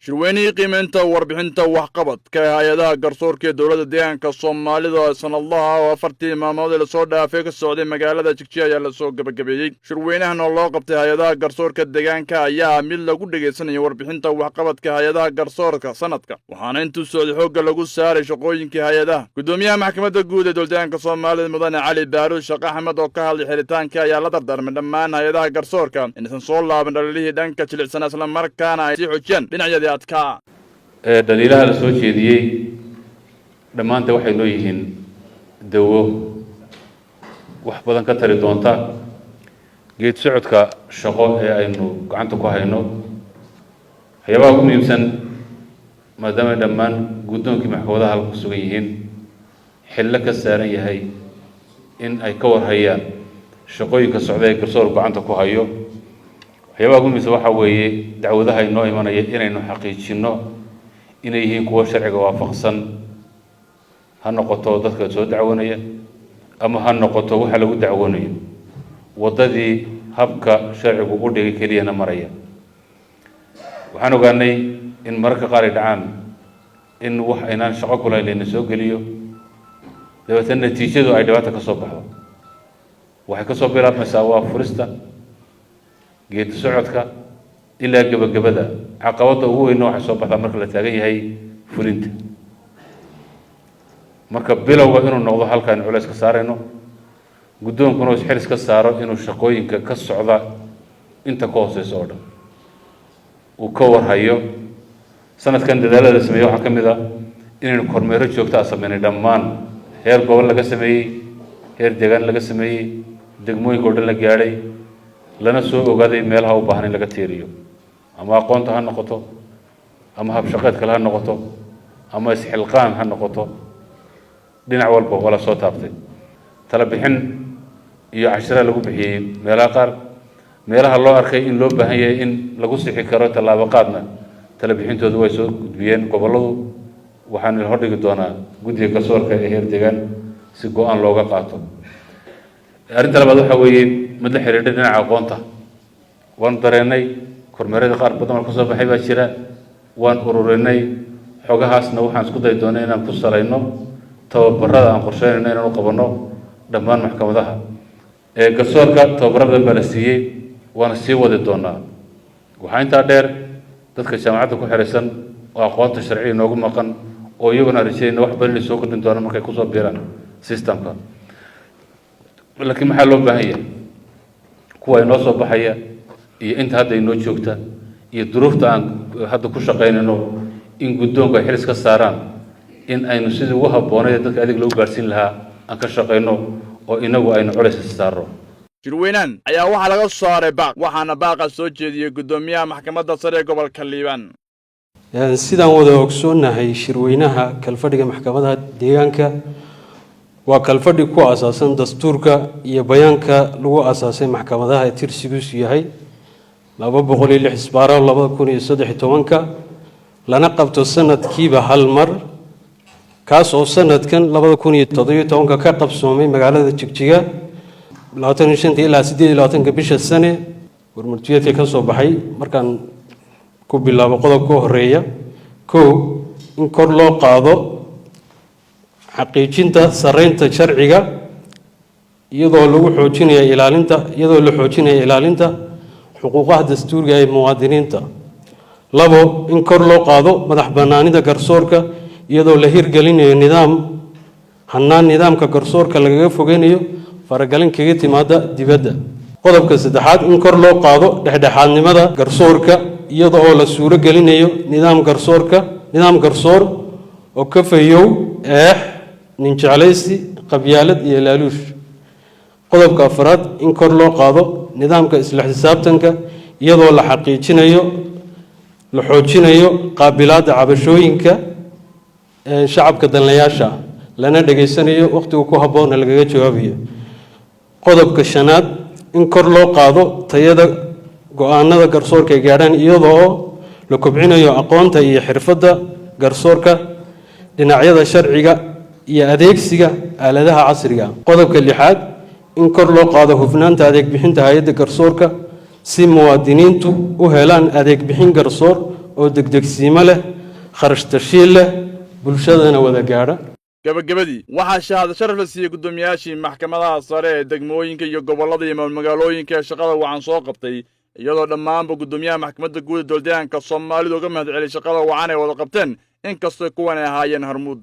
Shirweynihii qiimeynta warbixinta waxqabadka ee hay-adaha garsoorka ee Dowladda Deegaanka Soomaalida oo sanadlaha oo 4tii maalmood ee lasoo dhaafay ka socday magaalada Jigjiga ayaa lasoo gebagabeeyey. Shirweynahan oo loo qabtay hay-adaha garsoorka deegaanka ayaa mid lagu dhegaysanayo warbixinta waxqabadka hay-adaha garsoorka sanadka, waxaana intuu socday xoogga lagu saaray shaqooyinkii hay-adaha. Guddoomiyaha Maxkamadda Guud ee Dowladdeegaanka Soomaalida, Mudane Cali Baaruud Sheekh Axmed, oo ka hadlay xiritaanka ayaa la dardaarmay dhammaan hay-adaha garsoorka inaysan soo laaban dhaliilihii dhanka jilicsanaa, islamarkaana ay sii xoojiyaan dhinacyadii adkaa. Dhaliilaha la soo jeediyey dhammaanta waxay noo yihiin dawo wax badan ka tari doonta geed socodka shaqo ee aynu gacanta ku hayno. Waxyaabaha ugu muhiimsan, maadaama ay dhammaan guddoonkii maxkamadaha halka ku sugan yihiin, xillo ka saaran yahay in ay ka warhayaan shaqooyinka socda ee garsoor gacanta ku hayo, waxyaabaha ugu muhiimsan waxaa weeye dacwadaha inoo imanaya inaynu xaqiijinno inay yihiin kuwo sharciga waafaqsan, ha noqoto dadka soo dacwanaya ama ha noqoto waxa lagu dacwanayo, waddadii habka sharcigu u dhigay keliyana maraya. Waxaan ogaanay in mararka qaar ay dhacaan in wax aynaan shaqo ku lahayn layna soo geliyo, dabeetana natiijadu ay dhibaata ka soo baxdo. Waxay ka soo bilaabmaysaa waa furista geedi socodka ilaa gebagabada. Caqabadda ugu weynna waxay soo baxdaa marka la taagan yahay fulinta. Marka bilowga inuu noqdo halka aynu culays ka saarayno, guddoonkuna uu isxilis ka saaro inuu shaqooyinka ka socda inta ka hooseysa oo dhan uu ka warhayo. Sanadkan dadaalada la sameeyey waxaa ka mid ah inaynu kormeero joogta a sameynay, dhammaan heer gobol laga sameeyey, heer deegaan laga sameeyey, degmooyinka o dhan la gaadhay, lana soo ogaaday meelaha u baahan in laga tiiriyo, ama aqoonta ha noqoto, ama habshaqeed kale ha noqoto, ama isxilqaan ha noqoto. Dhinac walba waa la soo taabtay. Tala bixin iyo cashira lagu bixiyey meelaha qaar. Meelaha loo arkay in loo baahan yahay in lagu sixi karo tallaabo qaadna, tala bixintoodu way soo gudbiyeen gobolladu. Waxaan hordhigi doonaa guddiga garsoorka ee heer deegaan si go-aan looga qaato. Arrinta labaad waxaa weeye mid la xidhiidha dhinaca aqoonta. Waanu dareennay kormeeradii qaar badan oo ka soo baxay baa jira, waan ururinay xogahaasna. Waxaan isku dayi doonay inaan ku salayno tababarada aan qorsheynayno inaan u qabanno dhammaan maxkamadaha ee garsoorka. Tababaro badan baa la siiyey, waana sii wadi doonaa. Waxaa intaa dheer dadka jaamacadda ku xiraysan oo aqoonta sharciga inoogu maqan, oo iyaguna aan rajeynayna wax badan inay soo kordhin doonaan markay kusoo biiraan systemka. Laakiin maxaa loo baahan yahay? Kuwa inoo soo baxaya iyo inta hadda inoo joogta iyo duruufta aan hadda ku shaqaynayno, in guddoonku ay xilis ka saaraan in aynu sidii ugu habboonayd dadka adeeg loo gaadhsiin lahaa aan ka shaqayno, oo inagu aynu culays is saarno. Shirweynahan ayaa waxaa laga saaray baaq, waxaana baaqa soo jeediyey guddoomiyaha Maxkamadda Sare ee gobolka Liibaan. Sidaan wada ogsoonnahay, shirweynaha kalfadhiga maxkamadaha deegaanka waa kalfadhi ku asaasan dastuurka iyo bayaanka lagu asaasay maxkamadaha ee tirsigiisu yahay 206/2013-ka, lana qabto sanadkiiba hal mar, kaas oo sanadkan 2017-ka ka qabsoomay magaalada Jigjiga 25-ta ilaa 28-ka bisha sane. Warmurtiyeedka ka soo baxay markaan ku bilaabo qodobka u horeeya: kow, in kor loo qaado xaqiijinta sareynta sharciga iyadoo lagu xoojinayo ilaalinta iyadoo la xoojinayo ilaalinta xuquuqaha dastuuriga ee muwaadiniinta. Labo, in kor loo qaado madax bannaanida garsoorka iyadoo la hirgelinayo nidaam hannaan nidaamka garsoorka lagaga fogeynayo faragelin kaga timaada dibadda. Qodobka saddexaad, in kor loo qaado dhexdhexaadnimada garsoorka iyada oo la suuro gelinayo nidaam garsoor oo ka fayow eex, ninjeclaysi, qabyaalad iyo laaluush. Qodobka afraad, in kor loo qaado nidaamka isla xisaabtanka iyadoo la xaqiijinayo la xoojinayo qaabilaadda cabashooyinka shacabka danlayaasha ah, lana dhegaysanayo, wakhtiga ku habboonna lagaga jawaabayo. Qodobka shanaad, in kor loo qaado tayada go-aanada garsoorka ay gaadhaan iyadoo la kobcinayo aqoonta iyo xirfadda garsoorka dhinacyada sharciga iyo adeegsiga aaladaha casriga. Qodobka lixaad, in kor loo qaado hufnaanta adeeg bixinta hay-adda garsoorka si muwaadiniintu u helaan adeeg bixin garsoor oo degdegsiimo leh, kharash tashiil leh, bulshadana wada gaadha. Gabagabadii, waxaa shahaado sharaf la siiyey guddoomiyaashii maxkamadaha sare ee degmooyinka iyo gobollada iyo magaalooyinka ee shaqada wacan soo qabtay, iyadoo dhammaanba guddoomiyaha maxkamadda guud ee dowladdeegaanka Soomaalidu uga mahad celiyay shaqada wacan ay wada qabteen, inkastoo kuwan ay ahaayeen hormuud.